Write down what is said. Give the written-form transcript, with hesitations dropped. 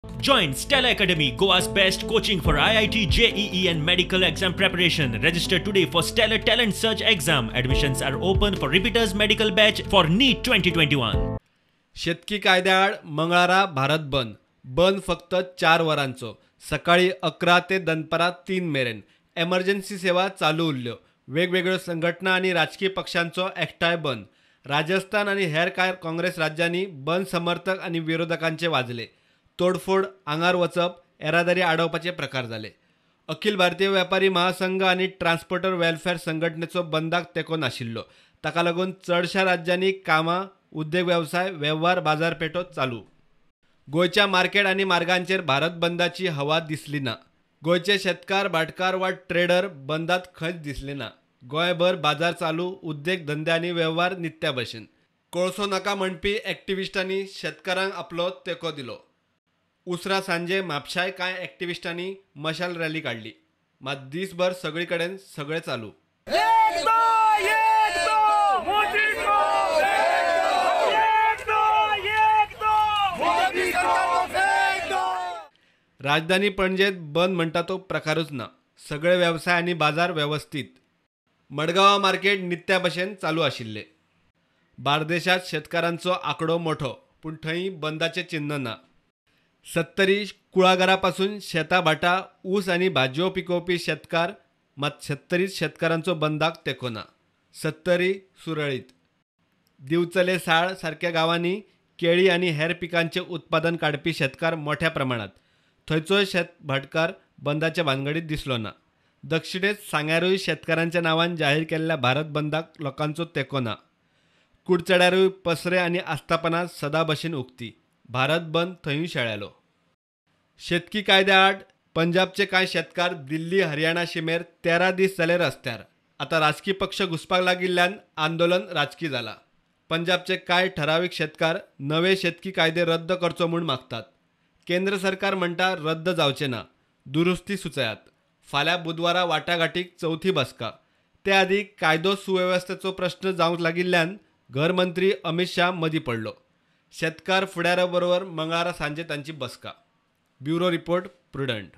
Join Stella Academy, Goa's best coaching for IIT, JEE and medical exam preparation. Register today for Stellar Talent Search exam. Admissions are open for repeaters medical batch for NEET 2021. शेतकी कायद्याआड मंगळारा भारत बंद. बंद फक्त 4 वरांचो, सकाळी 11 ते दनपारां 3 मेरेन. एमर्जन्सी सेवा चालू उरल्यो. वेगवेगळ्यो संघटना आनी राजकी पक्षांचो एकठांय बंद. राजस्थान आनी हेर कांय काँग्रेस राज्यांनी बंद समर्थक आनी विरोधकांचे वाजले. तोडफोड, आंगार वचप, येरादारी आडोवपाचे प्रकार जाले. अखिल भारतीय व्यापारी महासंघ आनी ट्रान्सपोर्टर वेलफेअर संघटनेचो बंदाक तेंको नाशिल्लो. ताका लागून चडशा राज्यांनी कामां, उद्देग वेवसाय, वेव्हार, बाजारपेठो चालू. गोंयच्या मार्केट आनी मार्गांचेर भारत बंदाची हवा दिसली ना. गोंयचे शेतकार, भाटकार वा ट्रेडर बंदात खंयच दिसले ना. गोंयभर बाजार चालू, उद्देग धंदे आनी वेव्हार नित्या भशेन. कोळसो नाका म्हणपी एक्टिविस्टांनी शेतकारांक आपलो तेंको दिलो. उसरा सांजे म्हापशाय कांय एक्टिविस्टांनी मशाल रॅली काडली. मात दीसभर सगळी कडेन सगळें चालू. राजधानी पणजेत बंद म्हणटा तो प्रकारूच ना. सगळे वेवसाय आनी बाजार वेवस्थीत. मडगांव मार्केट नित्या भशेन चालू आशिल्ले. बार्देशांत शेतकारांचो आंकडो मोठो, पूण थंय बंदाचें चिन्न ना. सत्तरी कुळागरा पासून शेतां भाटां, ऊस आनी भाजयो पिकोवपी शेतकार मात सत्तरीत शेतकारांचो बंदाक तेंको ना. सत्तरी सुरळीत. दिवचले, साळ सारक्या गांवांनी केळी आनी हेर पिकांचें उत्पादन काडपी शेतकार मोठ्या प्रमाणांत. थंयचोय शेत भाटकार बंदाच्या भानगडीत दिसलो ना. दक्षिणेत सांग्यारूय शेतकारांच्या नांवान जाहीर केल्ल्या भारत बंदाक लोकांचो तेंको ना. कुडचड्यारूय पसरे आनी आस्थापनां सदां भशेन उक्ती. भारत बंद थंयूय शेळेलो. शेतकी कायद्या आड पंजाबचे कांय शेतकार दिल्ली हरियाणा शिमेर 13 दीस जाले रस्त्यार. आतां राजकी पक्ष घुसपाक लागिल्ल्यान आंदोलन राजकी जाला. पंजाबचे कांय ठरावीक शेतकार नवे शेतकी कायदे रद्द करचो म्हूण मागतात. केंद्र सरकार म्हणटा रद्द जावचे ना, दुरुस्ती सुचयात. फाल्यां बुधवारा वाटाघाटीक चवथी बसका. ते आदीं कायदो सुवेवस्थेचो प्रश्न जावंक लागिल्ल्यान घरमंत्री अमित शाह मदीं पडलो. शेतकार फुडाऱ्या बरोबर मंगळारा सांजे तांची बसका. Bureau report, Prudent.